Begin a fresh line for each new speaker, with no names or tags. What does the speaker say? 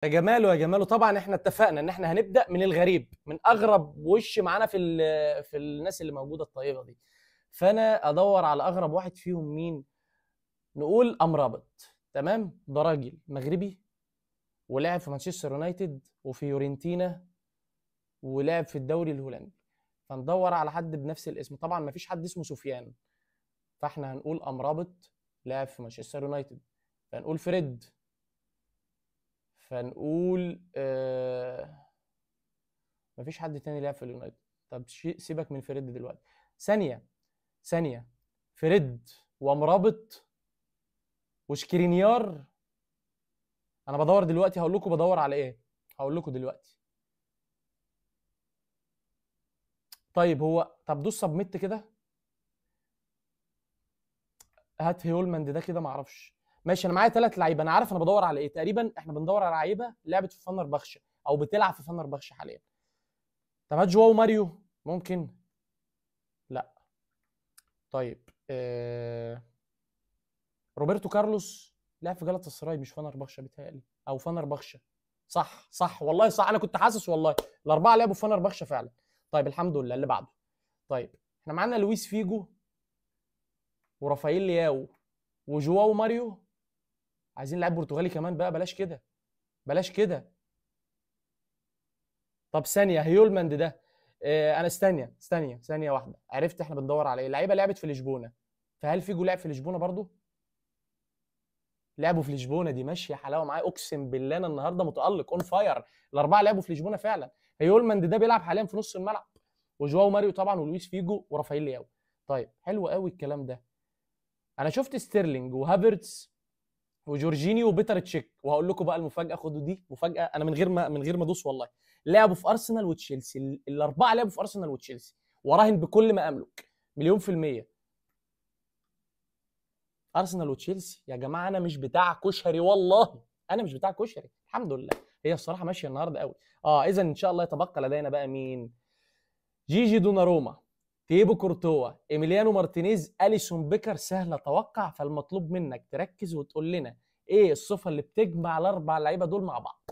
يا جماله يا جماله. طبعا احنا اتفقنا ان احنا هنبدا من الغريب، من اغرب وش معانا في الناس اللي موجودة الطيبة دي. فانا ادور على اغرب واحد فيهم مين؟ نقول امرابط. تمام، ده راجل مغربي ولعب في مانشستر يونايتد وفي يورنتينا ولعب في الدوري الهولندي. فندور على حد بنفس الاسم، طبعا مفيش حد اسمه سفيان، فاحنا هنقول امرابط لعب في مانشستر يونايتد، فنقول فريد، فنقول مفيش حد تاني لعب في اليونايتد. طب سيبك من فريد دلوقتي، ثانية ثانية، فريد وامرابط وشكرينيار. انا بدور دلوقتي، هقول لكم بدور على ايه، هقول لكم دلوقتي. طيب هو طب دوس submit كده، هات هيولماند ده كده، معرفش. ماشي، انا معايا 3 لعيبة، انا عارف انا بدور على ايه تقريبا. احنا بندور على لعيبة لعبت في فنربخشة او بتلعب في فنربخشة حاليا. طب هات جواو ماريو، ممكن؟ لا. طيب روبرتو كارلوس لعب في جلطة سراي، مش فنربخشة بيتهيألي، او فنربخشة. صح صح والله صح، انا كنت حاسس والله الاربعة لعبوا في فنربخشة فعلا. طيب الحمد لله. اللي بعده، طيب احنا معانا لويس فيجو ورافائيل لياو وجواو ماريو. عايزين لاعب برتغالي كمان بقى، بلاش كده بلاش كده. طب ثانية، هيولماند ده انا استنى ثانية ثانية واحدة، عرفت احنا بندور على ايه. لعيبة لعبت في لشبونه، فهل فيجو لعب في لشبونه برضو؟ لعبوا في لشبونه، دي ماشية حلاوة معايا، اقسم بالله انا النهارده متالق on fire. الاربعة لعبوا في لشبونه فعلا. هيولماند ده بيلعب حاليا في نص الملعب، وجواو ماريو طبعا ولويس فيجو ورافائيل لياو. طيب حلو قوي الكلام ده. انا شفت ستيرلينج وهافرتس وجورجينيو وبيتر تشيك، وهقول لكم بقى المفاجاة، خدوا دي مفاجاة، انا من غير ما ادوس والله. لعبوا في ارسنال وتشيلسي، الاربعة لعبوا في ارسنال وتشيلسي، وراهن بكل ما املك 1,000,000%. ارسنال وتشيلسي يا جماعة، انا مش بتاع كشري والله، انا مش بتاع كشري الحمد لله. هي الصراحة ماشية النهارده قوي. اذا ان شاء الله يتبقى لدينا بقى مين؟ جيجي دوناروما، تيبو كورتوا، ايميليانو مارتينيز، اليسون بيكر. سهل اتوقع، فالمطلوب منك تركز وتقول لنا ايه الصفة اللي بتجمع الاربع لعيبة دول مع بعض.